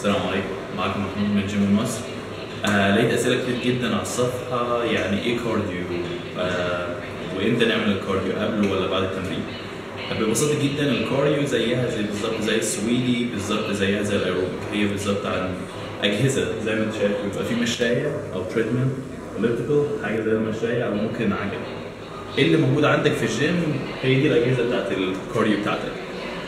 السلام عليكم، معاكم محمود من جيم مصر. لقيت اسئلة كتير جدا على الصفحة، يعني ايه cardio؟ وامتى نعمل ال cardio، قبل ولا بعد التمرين؟ ببساطة جدا ال cardio زيها زي بالظبط زي السويدي، بالظبط زيها زي الايروبيك، هي بالظبط عن اجهزة زي ما انت شايف، بيبقى في مشايه او treadmill، elliptical، حاجة زي المشايه او ممكن عجله. ايه اللي موجود عندك في الجيم هي دي الاجهزة بتاعت ال cardio بتاعتك،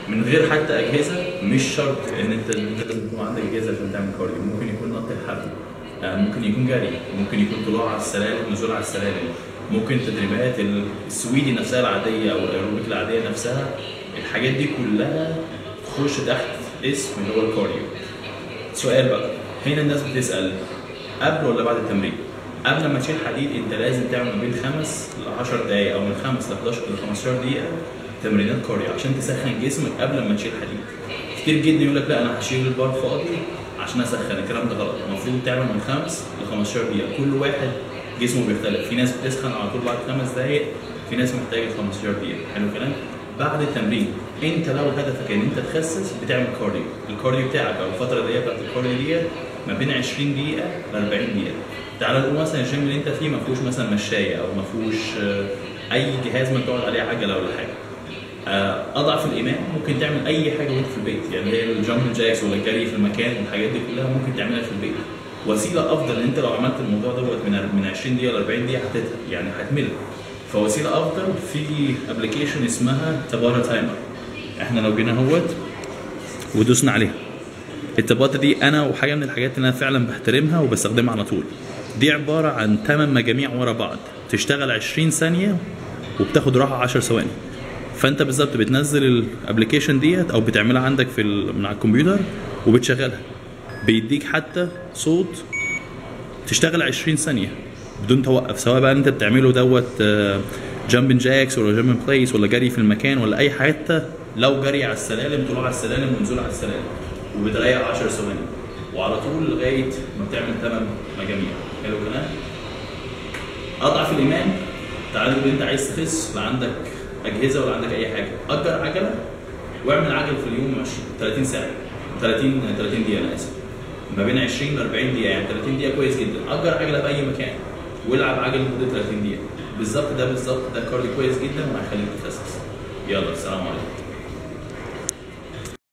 من غير حتى اجهزة. مش شرط ان انت لازم يكون عندك اجهزة عشان تعمل cardio، ممكن يكون نط الحبل، ممكن يكون جري، ممكن يكون طلوع على السلالم، نزول على السلالم، ممكن تدريبات السويدي نفسها العادية او الايروبيك العادية نفسها. الحاجات دي كلها تخش تحت اسم اللي هو ال cardio. سؤال بقى هنا الناس بتسال، قبل ولا بعد التمرين؟ قبل ما تشيل حديد انت لازم تعمل ما بين 5 ل 10 دقائق او من 5 ل 11 ل 15 دقيقة تمرينات cardio عشان تسخن جسمك قبل ما تشيل حديد. كتير جدا يقول لك لا انا هشيل البار فاضي عشان اسخن، الكلام ده غلط. المفروض تعمل من 5 ل 15 دقيقة، كل واحد جسمه بيختلف، في ناس بتسخن على طول بعد 5 دقائق، في ناس محتاجه 15 دقيقة. حلو الكلام؟ بعد التمرين انت لو هدفك ان انت تخسس بتعمل cardio، ال cardio بتاعك او الفترة اللي هي بتاعت ال cardio ديت ما بين 20 دقيقة ل 40 دقيقة. تعال نقول مثلا الجيم اللي انت فيه ما فيهوش مثلا مشايه او ما فيهوش اي جهاز ما تقعد عليه عجله ولا حاجة. اضعف الايمان ممكن تعمل اي حاجة وانت في البيت، يعني هي ال jump jacks ولا الجري في المكان والحاجات دي كلها ممكن تعملها في البيت. وسيلة افضل ان انت لو عملت الموضوع دوت من 20 دقيقة ل 40 دقيقة يعني هتمل. فوسيله افضل في application اسمها Tabata timer. احنا لو جينا اهوت ودوسنا عليها، ال Tabata دي انا وحاجه من الحاجات اللي انا فعلا بحترمها وبستخدمها على طول. دي عبارة عن 8 مجاميع ورا بعض، تشتغل 20 ثانية وبتاخد راحة 10 ثواني. فانت بالظبط بتنزل ال application ديت او بتعملها عندك في من على الكمبيوتر وبتشغلها، بيديك حتى صوت، تشتغل 20 ثانية بدون توقف، سواء بقى انت بتعمله دوت jumping jacks ولا jump place ولا جري في المكان ولا اي حتة، لو جري على السلالم، طلوع على السلالم ونزول على السلالم، وبتريح 10 ثواني وعلى طول لغاية ما بتعمل 8 مجاميع. حلو الكلام؟ اضعف الايمان، تعالى نقول انت عايز تخس، لا عندك اجهزة ولا عندك اي حاجة، اجر عجله واعمل عجل في اليوم 30 ساعة، 30 دقيقة، انا اسف، ما بين 20 ل 40 دقيقة، يعني 30 دقيقة كويس جدا. اجر عجله في اي مكان والعب عجل لمدة 30 دقيقة بالظبط. ده بالظبط ده cardio كويس جدا وهيخليك تخسس. يلا السلام عليكم.